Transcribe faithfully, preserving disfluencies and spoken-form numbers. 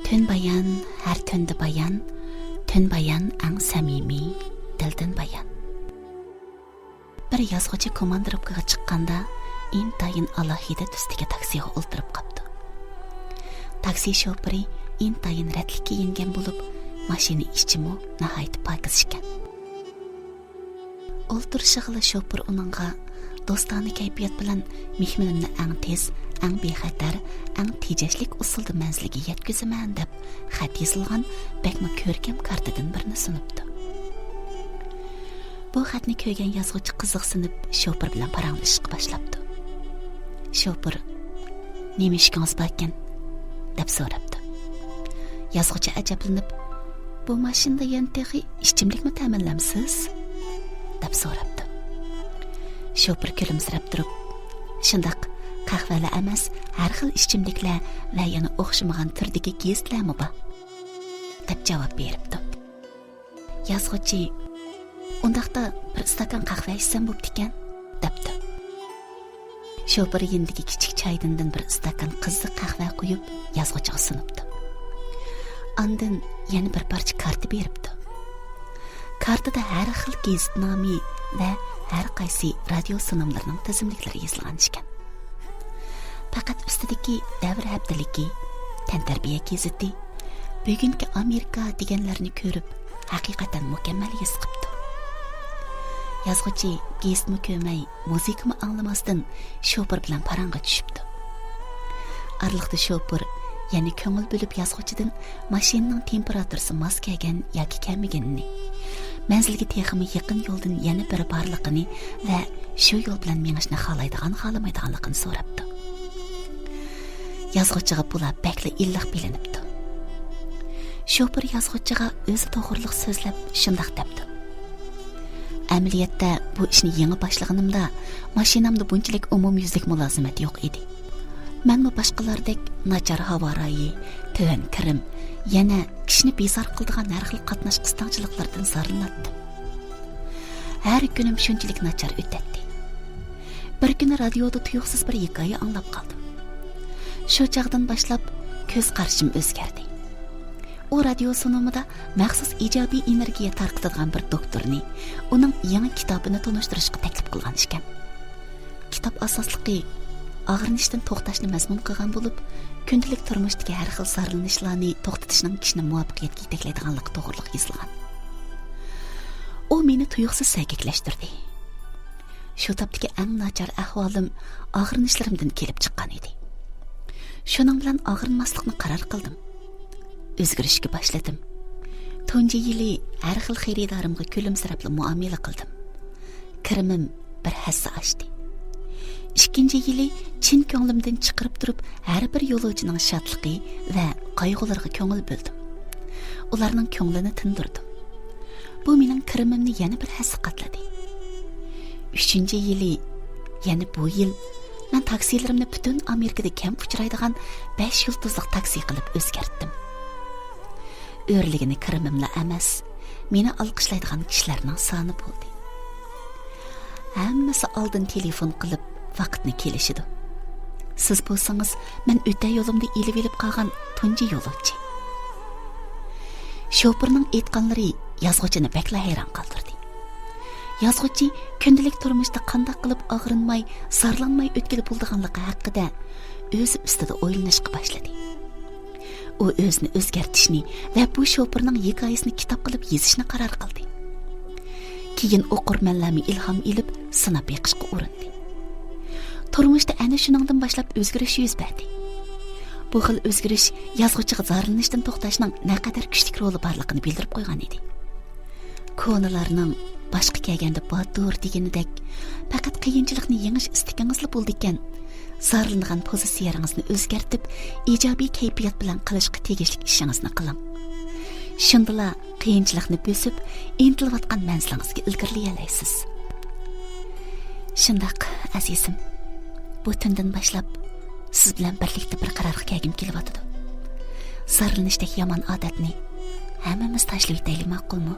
تۈن بايان، ھەر تۈندە بايان، تۈن بايان ئەڭ سەمىمىي، دىلدىن بايان. بىر يازغۇچى كوماندىروپكىغا چىققاندا، ئىنتايىن ئالاھىدە تۈستىكى تاكسىغا ئولتۇرۇپ قاپتۇ. تاكسى شوپۇرى ئىنتايىن رەتلىك كىيىنگەن بولۇپ، ماشىنا ئىچىمۇ ناھايىتى پاكىز ئىكەن. ئولتۇرۇشىغىلا شوپۇر ئۇنىڭغا، «دوستانە كەيپىيات بىلەن مېھمىنىمنى ئەڭ تېز، ئەڭ بىخەتەر، ئەڭ تېجەشلىك ئۇسۇلدا مەنزىلگە يەتكۈزىمەن» دەپ خەت يېزىلغان بەكمۇ كۆركەم كارتىدىن بىرنى سۇنۇپتۇ. بۇ خەتنى كۆرگەن يازغۇچى قىزىقسىنىپ، شوپۇر بىلەن پاراڭلىشىشقا باشلاپتۇ. شوپۇر، «نېمە ئىشىكىڭىز باركەن؟» دەپ سوراپتۇ. يازغۇچى ئەجەبلىنىپ، «بۇ ماشىنىدا يەنە تېخى ئىچىملىكمۇ تەمىنلەمسىز؟» دەپ سوراپتۇ. شوپۇر كۈلۈمسىرەپ تۇرۇپ، «شۇنداق، قەھۋەلا ئەمەس، ھەر خىل ئىچىملىكلەر ۋە يەنە ئوخشىمىغان تۈردىكى گېزىتلەرمۇ بار» دەپ جاۋاب بېرىپتۇ. يازغۇچى، «ئۇنداقتا بىر ئىستاكان قەھۋە ئىچسەم بوپتىكەن» دەپتۇ. شوپۇر يېنىدىكى كىچىك چايدىندىن بىر ئىستاكان قىزىق قەھۋە قۇيۇپ، يازغۇچىغا سۇنۇپتۇ. ئاندىن يەنە بىر پارچە كارتا بېرىپتۇ. كارتىدا ھەر خىل گېزىت نامى ۋە ھەر قايسى رادىيو سۇنۇملىرىنىڭ تىزىملىكلىرى يېزىلغان ئىكەن. پەقەت ئۈستىدىكى دەۋر ھەپتىلىكى، تەنتەربىيە گېزىتى، بۈگۈنكى ئامېرىكا دېگەنلەرنى كۆرۈپ، ھەقىقەتەن مۇكەممەل ھېس قىپتۇ. يازغۇچى گېزىتمۇ كۆرمەي، مۇزىكىمۇ ئاڭلىماستىن، شوپۇر بىلەن پاراڭغا چۈشۈپتۇ. ئارىلىقتا شوپۇر يەنە كۆڭۈل بۆلۈپ يازغۇچىدىن ماشىنىنىڭ تېمپېراتۇرىسى ماس كەلگەن ياكى كەلمىگىنىنى، مەنزىلگە تېخىمۇ يېقىن يولدىن يەنە بىرى بارلىقىنى ۋە شۇ يول بىلەن مېڭىشنى خالايدىغان، خالىمايدىغانلىقىنى سوراپتۇ. يازغۇچىغا بۇلار بەكلا ئىللىق بىلىنىپتۇ. شوپۇر يازغۇچىغا ئۆزى توغرىلىق سۆزلەپ شۇنداق دەپتۇ: «ئەمەلىيەتتە بۇ ئىشنى يېڭى باشلىغىنىمدا ماشىنامدا بۇنچىلىك ئومۇميۈزلۈك مۇلازىمەت يوق ئىدى. مەنمۇ باشقىلاردەك ناچار ھاۋا رايى، تۆۋەن كىرىم، يەنە كىشىنى بىزار قىلىدىغان ھەر خىل قاتناش قىستاڭچىلىقلىرىدىن زارلىناتتىم. ھەر كۈنۈم شۇنچىلىك ناچار ئۆتەتتى. بىر كۈنى رادىيودا تۇيۇقسىز بىر ھېكايە ئاڭلاپ قالدىم. شۇ چاغدىن باشلاپ كۆز قارىشىم ئۆزگەردى.» ئۇ رادىيو سۇنۇمىدا مەخسۇس ئىجابىي ئېنېرگىيە تارقىتىدىغان بىر دوكتورنى، ئۇنىڭ يېڭى كىتابىنى تونۇشتۇرۇشقا تەكلىپ قىلغان ئىكەن. كىتاب ئاساسلىقى ئاغرىنىشتىن توختاشنى مەزمۇن قىلغان بولۇپ، كۈندىلىك تۇرمۇشتىكى ھەر خىل زارلىنىشلارنى توختىتىشنىڭ كىشىنى مۇۋەپپەقىيەتكە يېتەكلەيدىغانلىقى توغرىلىق يېزىلغان. ئۇ مېنى تۇيۇقسىز سەگەكلەشتۈردى. شۇ تاپتىكى ئەڭ ناچار ئەھۋالىم ئاغرىنىشلىرىمدىن كېلىپ چىققان ئىدى. شۇنىڭ بىلەن ئاغرىنماسلىقنى قارار قىلدىم. ئۆزگىرىشكە باشلىدىم. تۇنجى يىلى ھەر خىل خېرىدارىمغا كۈلۈمسىرەپلا مۇئامىلە قىلدىم. كىرىمىم بىر ھەسسە ئاشتى. ئىككىنچى يىلى چىن كۆڭلۈمدىن چىقىرىپ تۇرۇپ، ھەر بىر يولۇچىنىڭ شادلىقى ۋە قايغۇلىرىغا كۆڭۈل بۆلدۈم. ئۇلارنىڭ كۆڭلىنى تىندۇردۇم. بۇ مېنىڭ كىرىمىمنى يەنە بىر ھەسسە قاتلىدى. ئۈچىنچى يىلى، يەنى بۇ يىل، مەن تاكسىلىرىمنى پۈتۈن ئامېرىكىدا كەم ئۇچرايدىغان بەش يۇلتۇزلۇق تاكسى قىلىپ ئۆزگەرتتىم. ئۆرلىگىنى كىرىمىملا ئەمەس، مېنى ئالقىشلايدىغان كىشىلەرنىڭ سانى بولدى. ھەممىسى ئالدىن تېلېفون قىلىپ، ۋاقىتنى كېلىشىدۇ. سىز بولسىڭىز، مەن ئۆتە يولۇمدا ئېلىۋېلىپ قالغان تۇنجى يولۇچى. شوپۇرنىڭ ئېيتقانلىرى يازغۇچىنى بەكلا ھەيران قالدۇردى. يازغۇچى كۈندىلىك تۇرمۇشتا قانداق قىلىپ ئاغرىنماي، زارلانماي ئۆتكىلى بولىدىغانلىقى ھەققىدە ئۆزى ئۈستىدە ئويلىنىشقا باشلىدى. ئۇ ئۆزىنى ئۆزگەرتىشنى ۋە بۇ شوپۇرنىڭ ھېكايىسىنى كىتاب قىلىپ يېزىشنى قارار قىلدى. كېيىن ئوقۇرمەنلەرمۇ ئىلھام ئېلىپ، سىناپ بېقىشقا ئۇرۇندى. تۇرمۇشتا ئەنە شۇنىڭدىن باشلاپ ئۆزگىرىش يۈز بەردى. بۇ خىل ئۆزگىرىش يازغۇچىغا زارلىنىشتىن توختاشنىڭ نەقەدەر كۈچلۈك رولى بارلىقىنى بىلدۈرۈپ قويغان ئىدى. كونىلارنىڭ «باشقا كەلگەندە باتۇر» دېگىنىدەك، پەقەت قىيىنچىلىقنى يېڭىش ئىستىكىڭىزلا بولىدىكەن، زارلىنىدىغان پوزىتسىيەڭىزنى ئۆزگەرتىپ، ئىجابىي كەيپىيات بىلەن قىلىشقا تېگىشلىك ئىشىڭىزنى قىلىڭ. شۇندىلا قىيىنچىلىقنى بۆسۈپ، ئىنتىلىۋاتقان مەنزىلىڭىزگە ئىلگىرىلىيەلەيسىز. شۇنداق، ئەزىزىم، بۇ تۈندىن باشلاپ سىز بىلەن بىرلىكتە بىر قارارغا كەلگۈم كېلىۋاتىدۇ. زارلىنىشتەك يامان ئادەتنى ھەممىمىز تاشلىۋېتەيلى، ماقۇلمۇ؟